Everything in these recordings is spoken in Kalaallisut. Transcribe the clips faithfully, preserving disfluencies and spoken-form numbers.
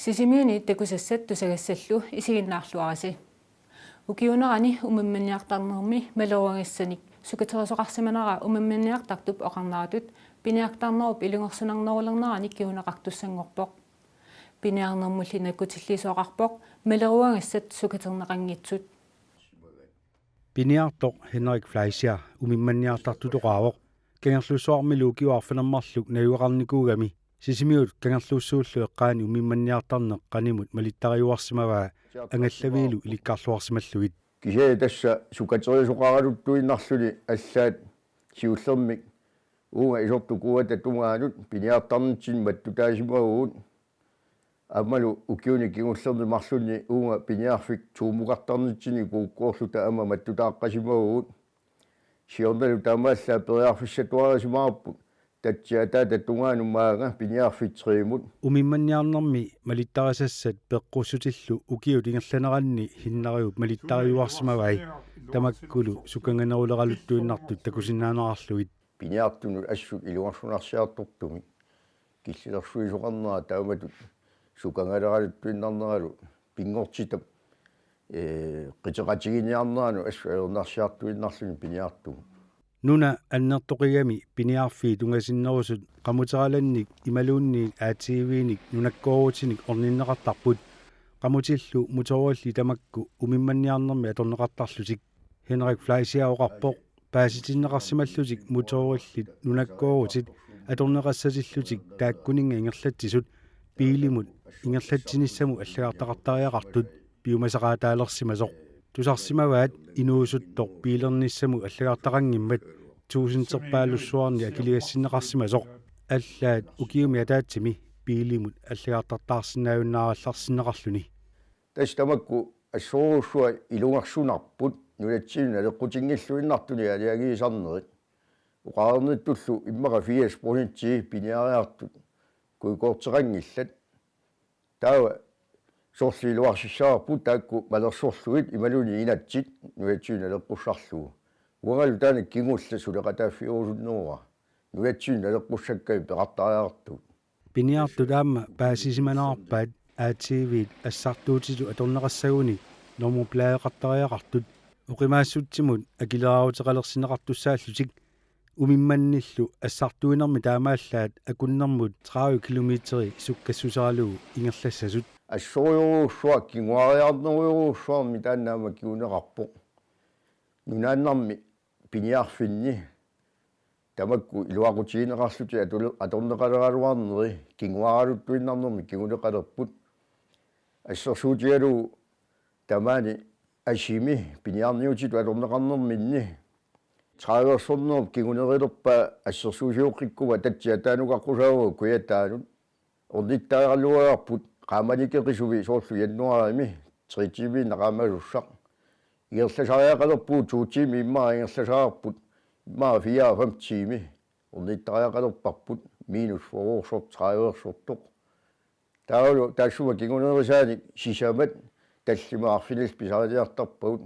Sisimiuni takusassat tusagassallu isiginnaarluarisi. Ukiuunerani umimmanniartarnermi maleruagassanik sukaterisoqarsimanera umimmanniartartup oqarneratut piniartarnerup ilungersunarnerulerneranik kinguneqartussanngorpoq. Piniarnermulli nakkutilliisoqarpoq maleruagassat sukaterneqanngitsut. Piniartoq Henrik Fleischer umimmanniartartutoqaavoq. Kangerlussuarmilu ukiuarfinermarluk najugaqarnikuugami Sisimiut Kangerlussuullu eqqaani umimmanniartarneq qanimut malittariuarsimavaa angallaviilu ilikkarluarsimallugit. Kisianni tassa sukaterisoqaraluttuinnarluni allaat siullermik uunga isortukuata tungaanut piniartarnitsinni mattutaasimavugut. Aammalu ukiuni kingullerni marlunni uunga piniarfik tuumukartarnitsinni kuukkoorluta aamma mattutaaqqasimavugut. Siornalu taamaallaat periarfissatuarisimaarput tatsiataata tungaanut maanga piniarfik trimut. Umimmanniarnermi malittarisassat peqqussutillu ukiut ingerlaneranni Hinnariup malittariuarsimavai, tamakkulu sukanganeruleraluttuinnartut takusinnaanerarlugit. Piniartunut assut ilungersunarsiartortumik killilersuisoqarnera taamatut sukangaleraluttuinnarneralu pinngortitap, ee, qiteqatiginiarneranut assut ajornarsiartuinnarluni piniartugut. Nuna annertoqigami piniarfiit tungasinnerusut qamuteralannik imaluunniit A T V-nik nunakkoorutinik orninneqartarput, qamutillu motorillit tamakku umimmanniarnermi atorneqartarlutik. Henrik Fleischer oqarpoq paasitinneqarsimallutik motorillit nunakkoorutit atorneqassatillutik taakkuninnga ingerlatsisut biilimut ingerlatsinissamut allagartaqartariaqartut piumasaqaataalersimasoq. Tusarsimavaat inuusuttoq biilernissamut allagartaqanngimmat tuusinterpaalussuarnik akiligassinneqarsimasoq. Allaat ukiumi ataatsimi biilimut allagartartaarsinnaajunnaarallarsinneqarluni. Tassa tamakku assorujussuaq ilungersunarput nunatsinnut naleqqutinngilluinnartuni aalajangiisarnerit. Oqarnittullu immaqa firs procentii piniariartut kuikorteqanngillat. Taava sorliiluarsissavarput taakku malersorlugit imaluunniit inatsit nunatsinnut naleqqussarlugu. Uangalu taanna kingulleq suleqataaffigerusunnerua nunatsinnut naleqqussakkanik peqartariaqartugut. Piniartut aamma paasisimanerarpaat A T V-t assartuutitut atorneqassaguni normu pladeqartariaqartut oqimaassutsimut akileraaruteqalersinneqartussaallutik. Umimmannillu assartuinermi taamaallaat akunnermut tredive kilometeri sukkassuseralugu ingerlassasut. Assorujorujussuaq kinguariarnerujorujussuarmik taanna aamma kinguneqarpoq. Nunaannarmi piniarfinni tamakku iluaqutigineqarlutik atule-, atorneqaleraluarneri kinguaraluttuinnarnermik kinguneqalerput. Assersuutigalugu tamaani asimi piniarniutitut atorneqarnerminni trediversornerup kingunerilerpaa assersuusioqqikkuma tatsiataanukaqqusaavoq Kujataanut. Ornittariaqaluarput qaammanikeqisumi soorlu januaarimi tre tiimiinnaq qaammaasussaq. Ingerlasariaqalerpugut to tiimi immaqa ingerlasarput immaqa fire-fem tiimi. Ornittariaqalerparput minus fyrreersoq trediversortoq. Taavalu taassuma kingunerisaanik sisamat tallimat arfinillit pisariniartarpagut.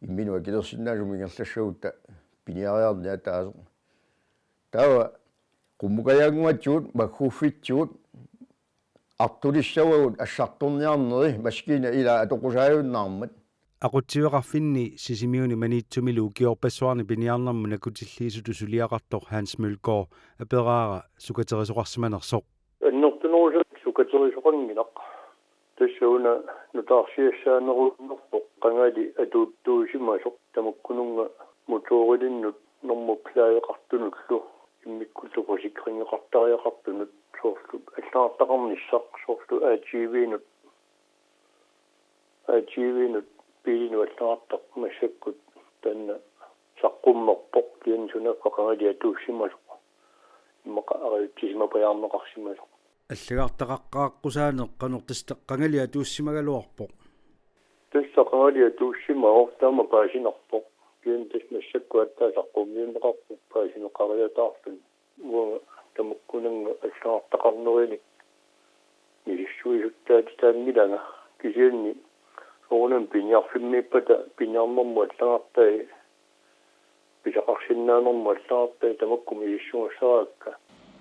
Imminut akilersinnaasumik ingerlassagutta piniariarneq ataaseq. Taava qummukajaannguatsigut, magguffitsigut, artulissavagut assartorniarneri maskiinat ilaat atoqqusaajunnaarmat. Aqutsiveqarfinni Sisimiuni Maniitsumilu ukiorpassuarni piniarnermut nakkutilliisutut suliaqartoq Hans Mølgaard aperaara sukaterisoqarsimanersoq. Annertunerusumik sukaterisoqanngilaq. Tassa una nutaarsiassaanerunnerpoq qangali atuuttuusimasoq tamakkununnga motorilinnut normu pladeqartunullu immikkullu forsikringeqartariaqartunut soorlu allagartaqarnissaq soorlu A T V-nut, A T V-nut biilinut allagartaq massakkut taanna saqqummerpoq kisianni sunaaffa qangali atuussimasoq immaqa ariutsisimapajaarneqarsimasoq. Allagartaqaqqaaqqusaaneq qanoq tassa qangali atuussimagaluarpoq? Tassa qangali atuussimavoq taama paasinarpoq. Kisianni tassa massakkut aatsaat saqqummiunneqarpoq paasineqariataarluni. Uanga tamakkunannga allagartaqarnerinik misissuisuttaatitaanngilanga kisianni soorunami piniarfimmiippata piniarnermut allagartai pisaqarsinnaanermut allagartai tamakku misissugassaraakka.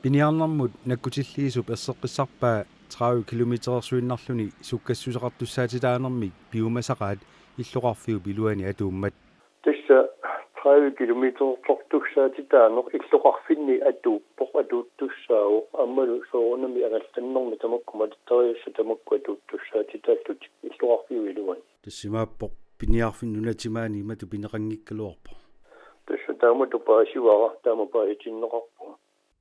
Piniarnermut nakkutilliisup erseqqissarpaa tredive kilometerersuinnarluni sukkassuseqartussaatitaanermik piumasaqaat illoqarfiup iluani atuummat. Tassa tredive kilometerersortussaatitaaneq illoqarfinni atuuppoq, atuuttussaavoq, aammalu soorunami angallannermi tamakku malittarisassat tamakku atuuttussaatitaallutik illoqarfiup iluani. Tassimaappoq piniarfik nunatimaani imatut pineqanngikkaluarpoq. Tassa taamatut paasivara, taama paasitinneqarpunga.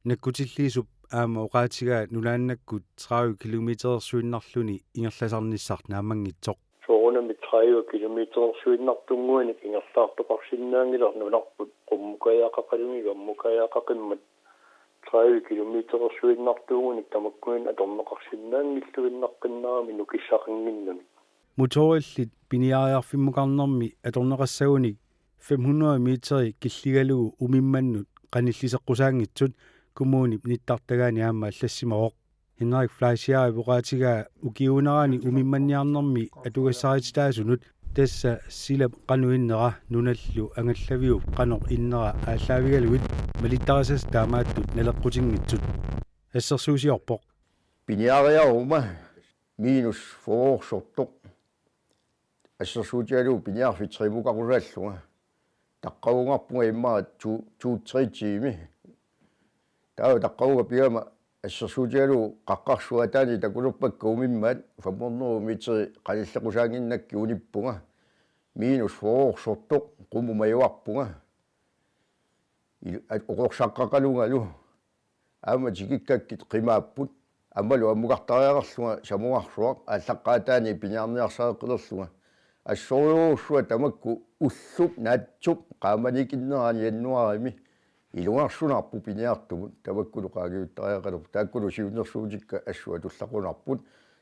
Nakkutilliisup aamma oqaatigaa nunaannakkut tredive kilometerersuinnarluni ingerlasarnissaq naammanngitsoq. Soorunami tredive kilometerersuinnartunnguanik ingerlaartoqarsinnaanngilaq nunarput qummukajaqaqaluni ammukajaqaqimmat. Tredive kilometerersuinnartuugunik tamakkununnga atorneqarsinnaanngilluinnaqqinnaramik nukissaqannginnamik. Motorillit piniariarfimmukarnermi atorneqassagunik fem hundrede meteri killigalugu umimmannut qanilliseqqusaanngitsut kommunip nittartagaani aamma allassimavoq. Henrik Fleischerip oqaatigaa ukiuunerani umimmanniarnermi atugassarititaasunut, tassa silap qanoq innera nunallu angallaviup qanoq innera aallaavigalugit malittarisassat taamaattut naleqqutinngitsut. Assersuusiorpoq. Piniariaruma minus fyrreersortoq. Assersuutigalugu piniarfik trimukaqusaallunga. Taqqavungarpunga immaqa to, to-tre tiimi. Taava taqqavunga pigama assersuutigalugu qaqqarsuaq ataani takulerpakka umimmaat fem hundrede meteri qanillequsaannginnakkit unippunga. Minus fyrreersortoq qummut majuarpunga. Oqorsaqqaqalungalu. Aamma tikikkakkit qimaapput. Aammalu ammukartariaqarlunga samuarsuaq aallaqqaataani piniarniarsareqqilerlunga. Assorujussuaq tamakku ullup naatsup qaamanikinnerani januaarimi. Ilungersunarpoq piniartumut, tamakkulu qaangiuttariaqalerpoq. Taakkulu siunnersuutikka assut tullaqunarput.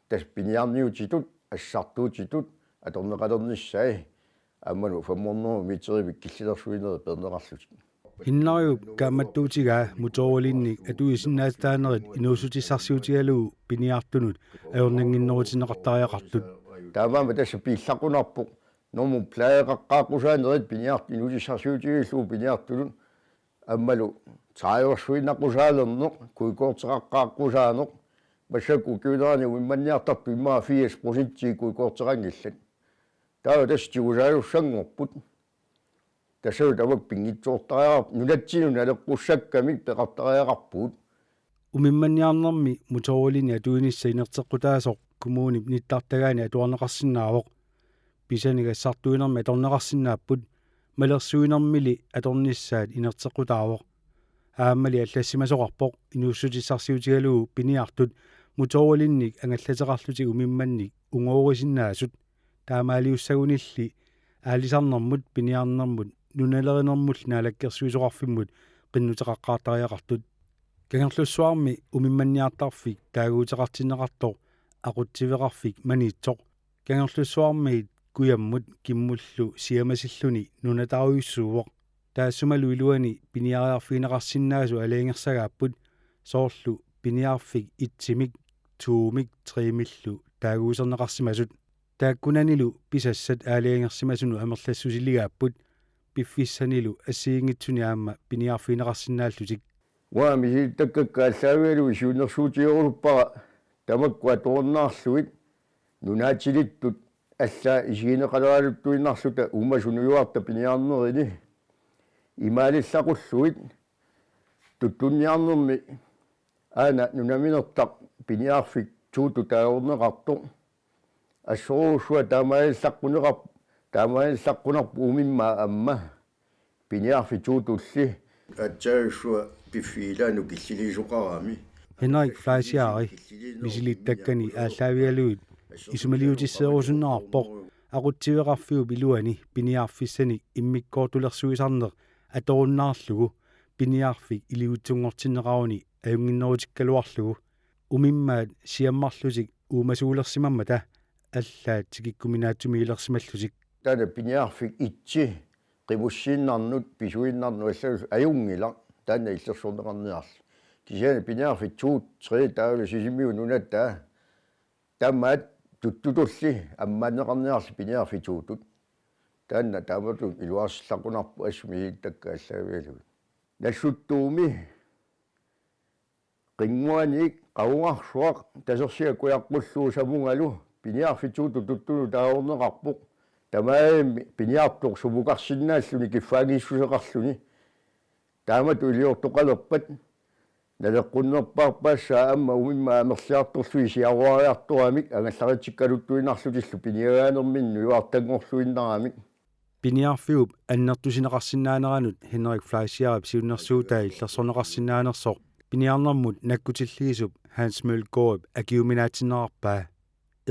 Tassa piniarniutitut, assartuutitut atorneqalernissaat. Aammalu fem hundrede meterimik killilersuinerit peerneqarlutik. Hinnariup kaammattuutigaa motoorilinnik atuisinnaatitaanerit inuussutissarsiutigalugu piniartunut ajornannginnerutinneqartariaqartut. Taamaammat tassa piillaqunarpoq nummerpladeqaqqaaqqusaanerit piniart-, inuussutissarsiutigalugu piniartunut aammalu trediversuinnaqqusaalerneq, kuikorteqaqqaaqqusaaneq, massakkut ukiuunerani umimmanniartartut immaqa firs procentii kuikorteqanngillat. Taava tassa tigusaalussanngorput. Tassalu tamakku pinngitsoortariaqarput, nunatsinnut naleqqussakkamik peqartariaqarpugut. Umimmanniarnermi motoorilinnik atuinissaq inerteqqutaasoq kommunip nittartagaani atuarneqarsinnaavoq. Pisanik assartuinermi atorneqarsinnaapput, malersuinermili atornissaat inerteqqutaavoq. Aammali allassimasoqarpoq inuussutissarsiutigalugu piniartut motoorilinnik angallateqarlutik umimmannik ungoorisinnaasut. Taamaaliussagunilli aalisarnermut, piniarnermut, nunalerinermullu naalakkersuisoqarfimmut qinnuteqaqqaartariaqartut. Kangerlussuarmi umimmanniartarfik taaguuteqartinneqartoq aqutsiveqarfik Maniitsoq Kangerlussuarmiit kujammut kimmullu siamasilluni nunataarujussuuvoq. Taassumalu iluani piniariarfigineqarsinnaasut aalajangersagaapput, soorlu piniarfik etsimik, toomik, tremillu taaguuserneqarsimasut. Taakkunanilu pisassat aalajangersimasunut amerlassusiligaapput, piffissanilu assigiinngitsunik aamma piniarfigineqarsinnaallutik. Uanga misilittakkakka aallaavigalugit siunnersuutigerusuppara tamakku atorunnaarlugit nunaatilittut allaat isigineqaleraluttuinnarluta uumasut nujuarta piniarnerini imaalillaqullugit tuttunniarnermi aana nunaminertaq piniarfik tuutut taagorneqartoq. Assorujussuaq taamaalillaqquneqarp-, taamaalillaqqunerput umimmaat aamma piniarfik tuutulli. Aatsaarsuaq piffiilaanut killiliisoqarami. Henrik Fleischer misilittakkani aallaavigalugit isumaliutisseerusunnerarpoq aqutsiveqarfiup iluani piniarfissanik immikkoortulersuisarneq atorunnaarlugu piniarfik ilivitsunngortinneqaruni ajunnginnerutikkaluarlugu. Umimmaat siammarlutik uumasuulersimammata allaat tikikkuminaatsumik ilersimallutik. Taanna piniarfik etsi qimussiinnarnut pisuinnarnut allallu ajunngilaq taanna illersorneqarniarli. Kisianni piniarfik to, tre taavalu Sisimiut nunatta tamaat tuttutulli ammaanneqarniarli piniarfik totut. Taanna taamatut iluarsillaqunarpoq assut misilittakkakka aallaavigalugit. Nassuttuumi Qinnguanik Qavungarsuaq Tasersiaq Kujaqqulluup samungalu piniarfitsuutut tuttunut taagorneqarpoq. Tamarmi piniartoq sumukarsinnaalluni kiffaanngissuseqarluni. Taamatut iliortoqalerpat naleqqunnerpaarpaassaaq aamma umimmaat amerliartorlugit siaruariartoramik angallaritsikkaluttuinnarlutillu piniagaanerminni nujuartanngorluinnaramik. Piniarfiup annertusineqarsinnaaneranut Henrik Fleischerip siunnersuutai illersorneqarsinnaanersoq piniarnermut nakkutilliisup Hans Mølgaardip akiuminaatsinneqarpaa.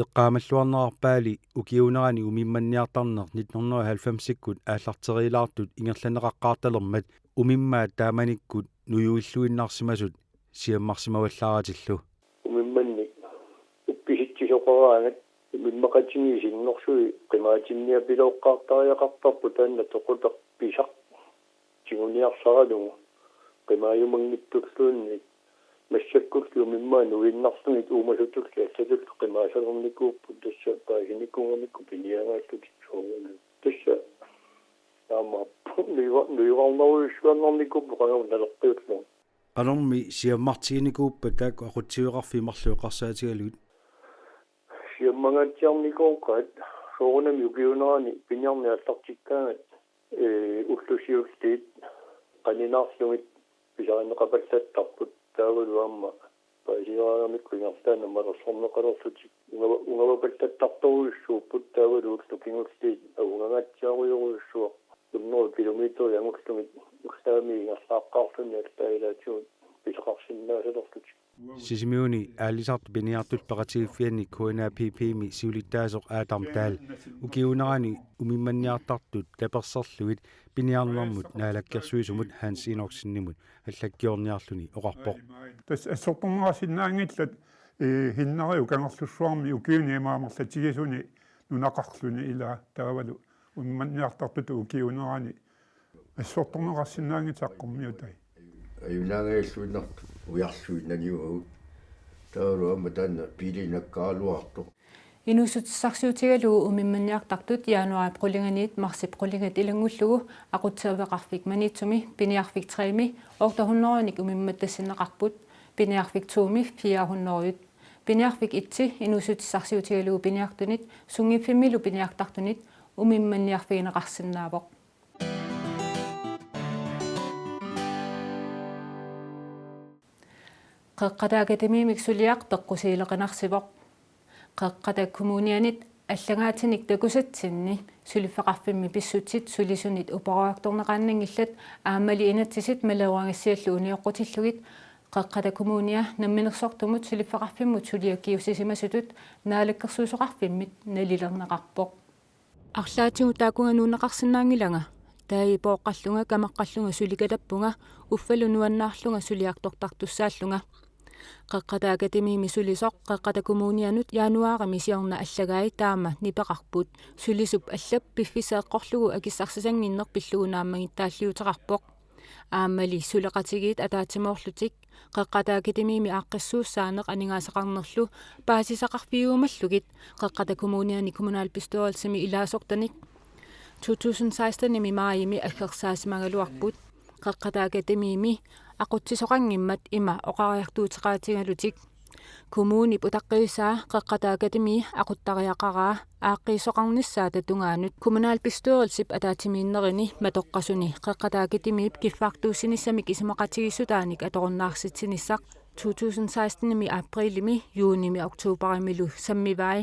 Eqqaamalluarneqarpaali ukiuunerani umimmanniartarneq nitten hundrede og halvfemsikkut aallarteriilaartut ingerlanneqaqqaartalermat umimmaat taamanikkut nujuilluinnarsimasut siammarsimavallaaratillu. Umimmannik uppisitsisoqaraangat umimmaqatigiit sinnersui qimaatinniapilooqqaartariaqartarput taanna toqutaq pisaq tiguniarsaralugu qimaajumanngitsulluunniit massakkullu umimmaat nuinnarlugit uumasutullu allatullu qimaasalernikuupput tassa paasinikuugamikku piniagaallutik soorunami. Tassa aamma nujuga-, nujugarnerujussuannarnikuupput qanga naleqqiullugu. Qanormi siammartiginikuuppat taakku aqutsiveqarfiit marluk eqqarsaatigalugit? Siammangaatsiarnikuugaat soorunami ukiuunerani piniarneq aallartikkaangat, ee, ullut siulliit qaninaarlugit pisarineqapallattarput taavalu aamma paasiaraagamikku ingerlaannaq malersorneqalerlutik ungava-, ungavapallattartorujussuupput taavalu ullut kingulliit avungangaatsiarujorujussuaq hundrede kilometer angullugit ullaamiit ingerlaaqqaarluni allaagilaatigut pisaqarsinnaasalerlutik. Sisimiuni aalisartut piniartut peqatigiiffianni K N A P P-mi siulittaasoq Adam Dahl ukiuunerani umimmanniartartut taperserlugit piniarnermut naalakkersuisumut Hans Enoksenimut allakkiorniarluni oqarpoq. Tassa assortorneqarsinnaanngillat, ee, Hinnariup Kangerlussuarmi ukiuni aamma amerlatigisuni nunaqarluni ilaa taavalu umimmanniartartutut ukiuunerani assortorneqarsinnaanngitsoq saqqummiutai. Ajunaangajalluinnartut ujarluinnaniuagut. Taavalu aamma taanna biili nakkaaraluartoq. Inuussutissarsiutigalugu umimmanniartartut januaarip qulinganiit marsip qulingat ilanngullugu aqutsiveqarfik Maniitsumi piniarfik tre-mi otte hundrede-nik umimmattassinneqarput, piniarfik to-mi fire hundrede. Piniarfik et-i inuussutissarsiutigalugu piniartunit sunngiffimmilu piniartartunit umimmanniarfigineqarsinnaavoq. Qeqqata Akademiimik suliaq peqqusiileqinarsivoq. Qeqqata Kommunianit allagaatinik takusatsinni suliffeqarfimmi pissutsit sulisunit uperiartorneqaannanngillat aammali inatsisit maleruagassiallu unioqqutillugit Qeqqata Kommunia Namminersortumut suliffeqarfimmut suliakkiussisimasutut Naalakkersuisoqarfimmit nalilerneqarpoq. Arlaatigut taakkunga nuunneqarsinnaanngilanga, taai pooqqallunga, kameqqallunga sulikalappunga, uffalu nuannaarlunga suliartortartussaallunga. Qeqqata Akademiimi sulisoq Qeqqata Kommunianut januaarimi siorna allagai taama nipeqarput. Sulisup allap piffissaq eqqorlugu akissarsisannginneq pillugu naammagittaalliuteqarpoq. Aammali suleqatigiit ataatsimoorlutik Qeqqata Akademiimi aaqqissuussaaneq aningaasaqarnerlu paasisaqarfigiumallugit Qeqqata Kommuniani kommunalbestyrelsimi ilaasortanik to tusind seksten-imi maajimi aggersaasimagaluarput. Qeqqata Akademiimi aqutsisoqanngimmat ima oqariartuuteqaatigalutik: Kommunip utaqqivisaa Qeqqata Akademi aquttariaqaraa aaqqiisoqarnissaata tungaanut kommunalbestyrelsip ataatsimiinnerini matoqqasuni Qeqqata Akademiip kiffartuussinissamik isumaqatigiissutaanik atorunnaarsitsinissaa to tusind seksten-imi aprilimi, juunimi oktoberimilu sammivai.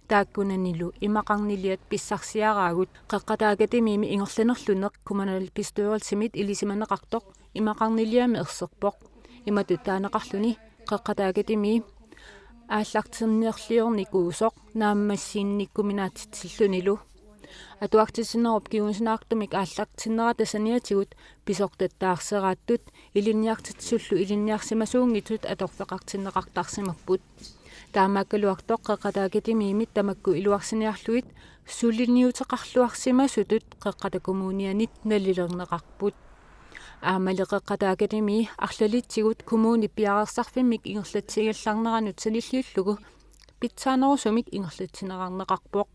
Taakkunanilu imaqarniliat pissarsiaraagut Qeqqata Akademiimi ingerlanerluneq kommunalbestyrelsimit ilisimaneqartoq imaqarniliami erserpoq. Imatut taaneqarluni Qeqqata Akademi aallartinnerliornikuusoq naammassinikkuminaatsitsillunilu. Atuartitsinerup kingusinaartumik aallartinnerata saniatigut pisortat taarserattut ilinniartitsisullu ilinniarsimasuunngitsut atorfeqartinneqartarsimapput. Taamaakkaluartoq Qeqqata Akademiimit tamakku iluarsiniarlugit suliniuteqarluarsimasutut Qeqqata Kommunianit nalilerneqarput. Aammali Qeqqata Akademi arlalitsigut kommunip piareersarfimmik ingerlatsigallarneranut sanilliullugu pitsaanerusumik ingerlatsinerarneqarpoq.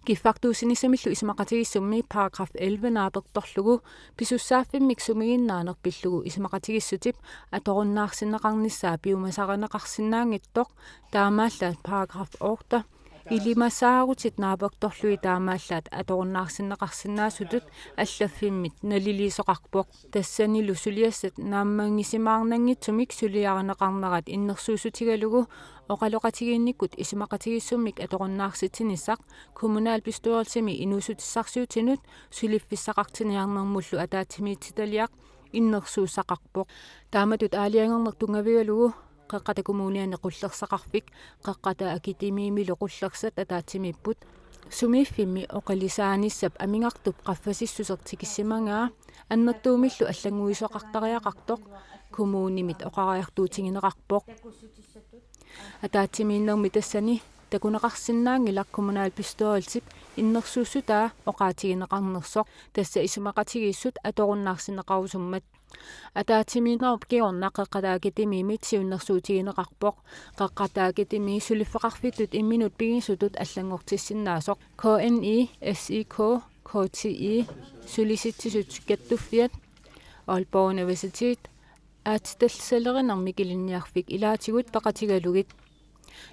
Kiffartuussinissamillu isumaqatigiissummi paragraf elleve naapertorlugu pisussaaffimmik sumiginnaaneq pillugu isumaqatigiissutip atorunnaarsinneqarnissaa piumasarineqarsinnaanngitsoq, taamaallaat paragraf otte ilimasaarutit naapertorlugit taamaallaat atorunnaarsinneqarsinnaasutut allaffimmit naliliisoqarpoq. Tassanilu suliassat naammagisimaarnanngitsumik suliarineqarnerat innersuussutigalugu oqaloqatigiinnikkut isumaqatigiissummik atorunnaarsitinissaq kommunalbestyrelsimi inuussutissarsiutinut suliffissaqartinniarnermullu ataatsimiititaliaq innersuussaqarpoq. Taamatut aalajangerneq tunngavigalugu Qeqqata Kommuniani qullersaqarfik Qeqqata Akademiimilu qullersat ataatsimiipput. Sumiiffimmi oqilisaanissap amigartup qaffasissuseq tikissimagaa annertuumillu allannguisoqartariaqartoq kommunimit oqariartuutigineqarpoq. Ataatsimiinnermi tassani takuneqarsinnaanngilaq kommunalbestyrelsip innersuussutaa oqaatigineqarnersoq, tassa isumaqatigiissut atorunnaarsinneqarusummat. Ataatsimiinnerup kingorna Qeqqata Akademiimit siunnersuutigineqarpoq. Qeqqata Akademi suliffeqarfittut imminut pigisutut allanngortissinnaasoq. K N I, S I K, K T I, Sulisitsisut Kattuffiat, Aalborg Universitet, aatsitallisalerinermik ilinniarfik ilaatigut peqatigalugit.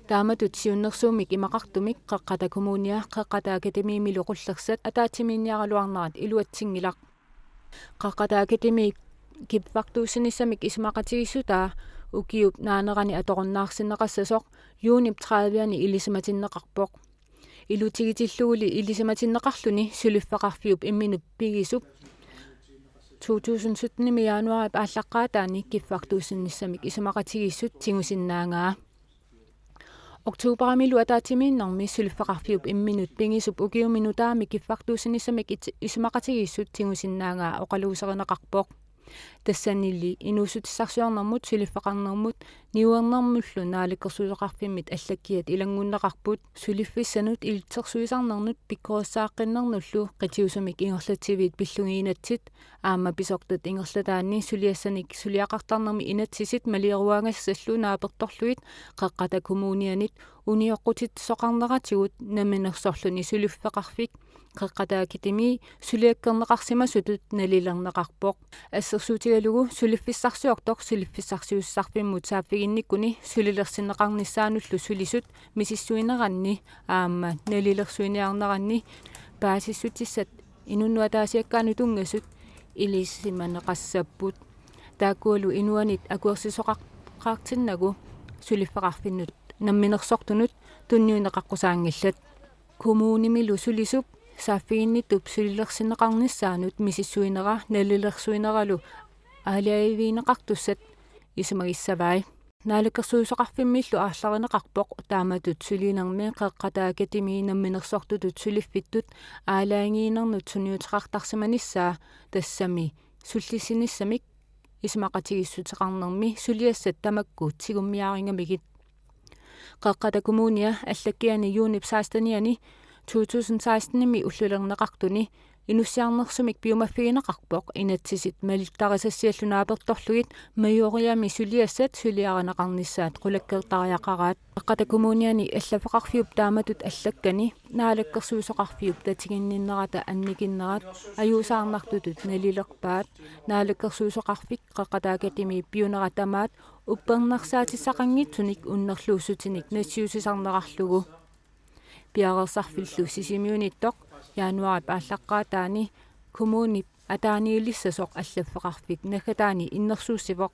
Taamatut siunnersuummik imaqartumik Qeqqata Kommunia Qeqqata Akademiimilu qullersat ataatsimiinniaraluarnerat iluatsinngilaq. Qeqqata Akademi kiffartuussinissamik isumaqatigiissutaa ukiup naanerani atorunnaarsinneqassasoq juunip tredivianni ilisimatinneqarpoq. Ilutigitilluguli ilisimatinneqarluni suliffeqarfiup imminut pigisup to tusind syttenimi januaarip aallaqqaataani kiffartuussinissamik isumaqatigiissut tigusinnaagaa. Oktoberimilu ataatsimiinnermi suliffeqarfiup imminut pigisup ukiumi nutaami kiffartuussinissamik it-, isumaqatigiissut tigusinnaagaa oqaluuserineqarpoq. Tassanili inuussutissarsiornermut suliffeqarnermut niuernermullu naalakkersuisoqarfimmit allakkiat ilanngunneqarput. Suliffissanut ilitsersuisarnernut pikkorissaaqqinnerullu qitiusumik ingerlatsiviit pillugiinatsit aamma pisortat ingerlataanni suliassanik suliaqartarnermi inatsisit malioruagassallu naapertorlugit Qeqqata Kommunianit unioqqutitsisoqarneratigut namminersorluni suliffeqarfik Qeqqata Akademi suliakkerneqarsimasutut nalilerneqarpoq. Assersuutigalugu suliffissarsiortoq suliffissarsiussarfimmut saaffiginnikkuni sulilersinneqarnissaanullu sulisut misissuineranni aamma nalilersuiniarneranni paasissutissat inunnut ataasiakkaanut tunngasut ilisimaneqassapput. Taakkualu inuanit akuersisoqaqaartinnagu suliffeqarfinnut namminersortunut tunniunneqaqqusaanngillat. Kommunimilu sulisup saaffiginnittup sulilersinneqarnissaanut misissuinera nalilersuineralu aalajavigineqartussat isumagissavai. Naalakkersuisoqarfimmiillu aarlerineqarpoq taamatut sulinermi Qeqqata Akademi namminersortutut suliffittut aalajangiinernut sunniuteqartarsimanissaa, tassami sullissinissamik isumaqatigiissuteqarnermi suliassat tamakku tigummiarigamigit. Qeqqata Kommunia allakkiani juunip sekstenianni to tusind sekstenimi ullulerneqartuni inussiarnersumik piumaffigineqarpoq inatsisit malittarisassiallu naapertorlugit Majoriami suliassat suliarineqarnissaat qulakkeertariaqaraat. Qeqqata Kommuniani allaffeqarfiup taamatut allakkani naalakkersuisoqarfiup tatiginninnerata annikinnerat ajuusaarnartutut nalilerpaat. Naalakkersuisoqarfik Qeqqata Akademi piunera tamaat uppernarsaatissaqanngitsunik unnerluussutinik nassiussisarnerarlugu. Piareersarfillu Sisimiunittoq januaarip aallaqqaataani kommunip ataaniilissasoq allaffeqarfik naggataani innersuussivoq.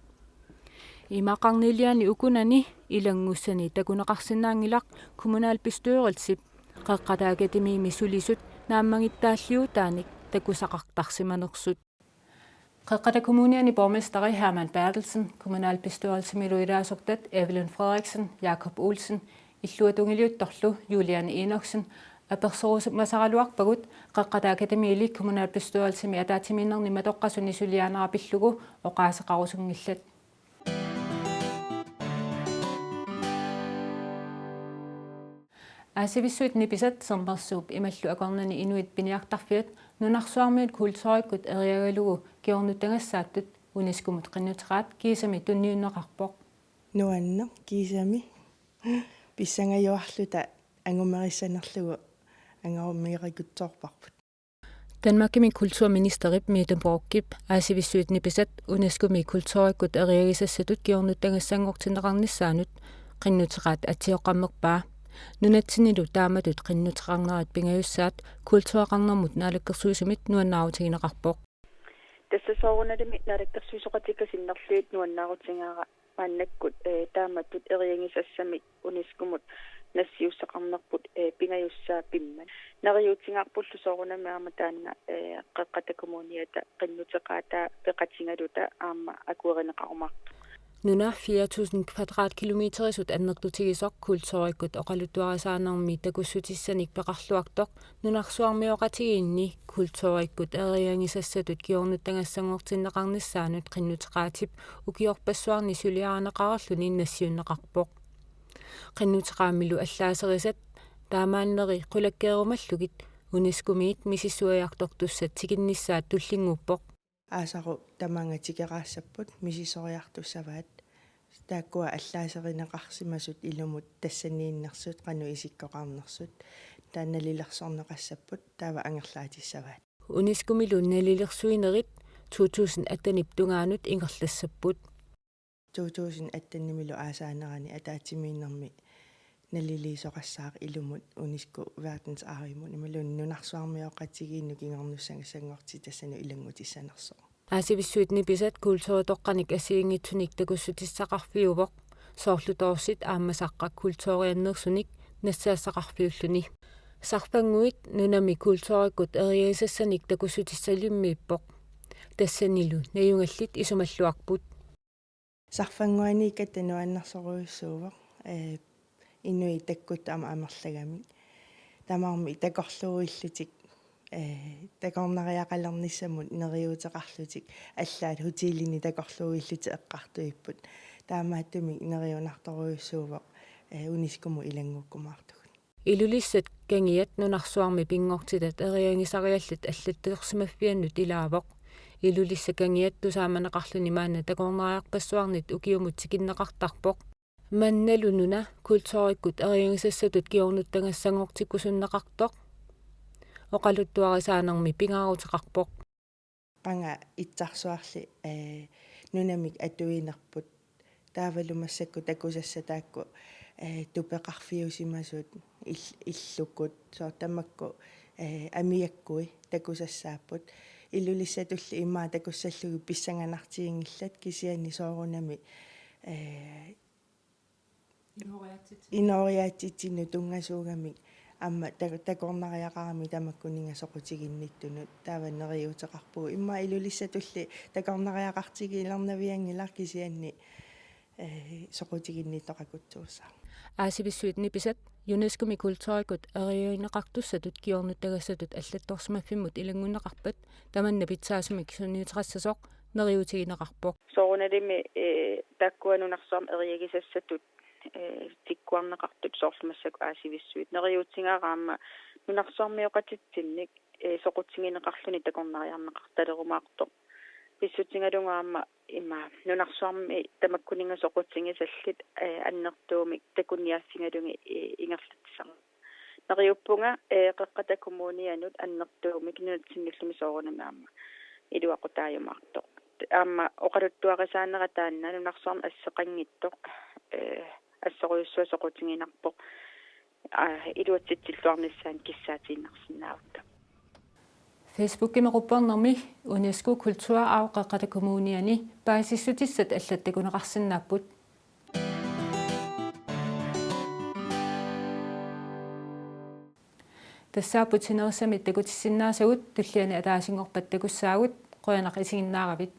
Imaqarniliani ukunani ilanngussani takuneqarsinnaanngilaq kommunalbestyrelsip Qeqqata Akademiimi sulisut naammagittaalliutaanik takusaqartarsimanersut. Qeqqata Kommuniani borgmesteri Hermann Berthelsen, kommunalbestyrelsimilu ilaasortat Evelyn Frederiksen, Jakob Olsen, illuatungiliuttorlu Juliane Enoksen apersorusimasaraluarpagut Qeqqata Akademiili kommunalbestyrelsimi ataatsimiinnerni matoqqasuni suliaanera pillugu oqaaseqarusunngillat. Aasivissuit nipisat Sermersuup imallu akornanni inuit piniartarfiat nunarsuarmiut kulturikkut eriagalugu kingornuttagassaattut UNESCO-mut qinnuteqaat kiisami tunniunneqarpoq. Nuanneq kiisami pissangajuarluta angumerissanerlugu angarumigeqikutsoorparput. Danmarkimi kulturministerip Mette Borchip Aasivissuit Nipisat UNESCO-mi kulturikkut eriagisassatut kingornuttangassanngortinneqarnissaanut qinnuteqaat atsioqqammerpaa. Nunatsinnilu taamatut qinnuteqarnerat pingajussaat kultureqarnermut naalakkersuisumit nuannaarutigineqarpoq. Tassa soorunalimi naalakkersuisooqatigiit sinnerlugit nuannaarutigaara maannakkut, eh, taamatut eriagisassamik UNESCO-mut nassiussaqarnerput, eh, pingajussaat pimmat. Neriuutigaarpullu soorunami aamma taanna, eh, Qeqqata Kommuniata qinnuteqaataa peqatigaluta aamma akuerineqarumaartoq. Nuna fire tusind kvadratkilometerisut annertutigisoq kulturikkut oqaluttuarisaanermi takussutissanik peqarluartoq nunarsuarmioqatigiinni kulturikkut eriagisassatut kingornuttangassanngortinneqarnissaanut qinnuteqaatip ukiorpassuarni suliarineqarluni nassiunneqarpoq. Qinnuteqaammilu allaaserisat taamaanneri qulakkeerumallugit UNESCO-miit misissuiartortussat tikinnissaat tullinnguuppoq. Aasaru tamaanga tikeraassapput misissoriartussavaat. Taakkua allaaserineqarsimasut ilumut tassaniinnersut qanoq isikkoqarnersut. Taanna nalilersorneqassapput taava angerlaatissavaat. UNESCO-milu nalilersuinerit to tusind attenip tungaanut ingerlassapput. To tusind attenimilu aasaanerani ataatsimiinnermi naliliisoqassaaq ilumut UNESCO verdensarvimut imaluunniit nunarsuarmioqatigiinnut kingornussangassanngortitassanut ilanngutissanersoq. Aasivissuit Nipisat kulturitoqqanik assigiinngitsunik takussutissaqarfiuvoq. Soorlu toorsit aamma saqqaq kulturiannersunik nassaassaqarfiulluni. Sarfannguit nunami kulturikkut eriagisassanik takussutissalimmiippoq. Tassanilu najugallit isumalluarput. Sarfannguaniikkatta nuannersorujussuuvoq, eh, inuit takkuttut aamma amerlagamik. Tamarmik takorluuillutik, eh, takornariaqalernissamut neriuuteqarlutik allaat hotelini takorluuillutik eqqartuipput. Taamaattumik neriunartorujussuuvoq, eh, UNESCO-mut ilanngukkumaartugut. Ilulissat Kangiat nunarsuarmi pinngortitat eriagisariallit allattorsimaffiannut ilaavoq. Ilulissat Kangiat tusaamaneqarluni maanna takornariarpassuarnit ukiumut tikinneqartarpoq. Mannalu nuna kulturikkut eriagisassatut kingornuttangassanngortikkusunneqartoq oqaluttuarisaanermi pingaaruteqarpoq. Qanga itsarsuarli, eh, nunamik atuinerput. Taavalu massakkut takusassat taakku, eh, tupeqarfiusimasut il-, illukut, soorlu tamakku, eh, amiakkui takusassaapput. Ilulissatulli imaa takussallugit pissanganartiginngillat kisianni soorunami, eh, inooriaatsitsinut tunngasuugamik aamma tak-, takornariaqarami tamakkuninnga soqutiginnittunut taava neriuuteqarpugut. Immaqa Ilulissatulli takornariaqartigilernavianngilaq kisianni, eh, soqutiginnittoqakutsuussaaq. Aasivissuit Nipisat UNESCO-mi kulturikkut eriagineqartussatut kingornuttagassatut allattorsimaffimmut ilanngunneqarpat tamanna pitsaasumik sunniuteqassasoq neriuutigineqarpoq. Soorunalimi, eh, taakkua nunarsuarmi eriagisassatut, eh, tikkuarneqartut soorlu massakkut Aasivissuit. Neriuutigaara aamma nunarsuarmioqatitsinnik, eh, soqutigineqarluni takornariarneqartalerumaartoq. Pissutigalugu aamma ima nunarsuarmi tamakkuninnga soqutigisallit, eh, annertuumik takuniaassigalugit, eh, ingerlatsisarneq. Neriuppunga, eh, Qeqqata Kommunianut annertuumik nunatsinnullu soorunami aamma iluaqutaajumaartoq. Aamma oqaluttuarisaanera taanna nunarsuarmi asseqanngitsoq, eh, assorujussuaq soqutiginarpoq, aa, iluatsitsilluarnissaanut kissaatiinnarsinnaavakka. Facebookimi quppernermi UNESCO kulturarv Qeqqata Kommuniani paasissutissat allat takuneqarsinnaapput. Tassaapput sinerissami takutissinnaasagut, tulliani ataasinngorpat takussaagut, qujanaq isiginnaaravit.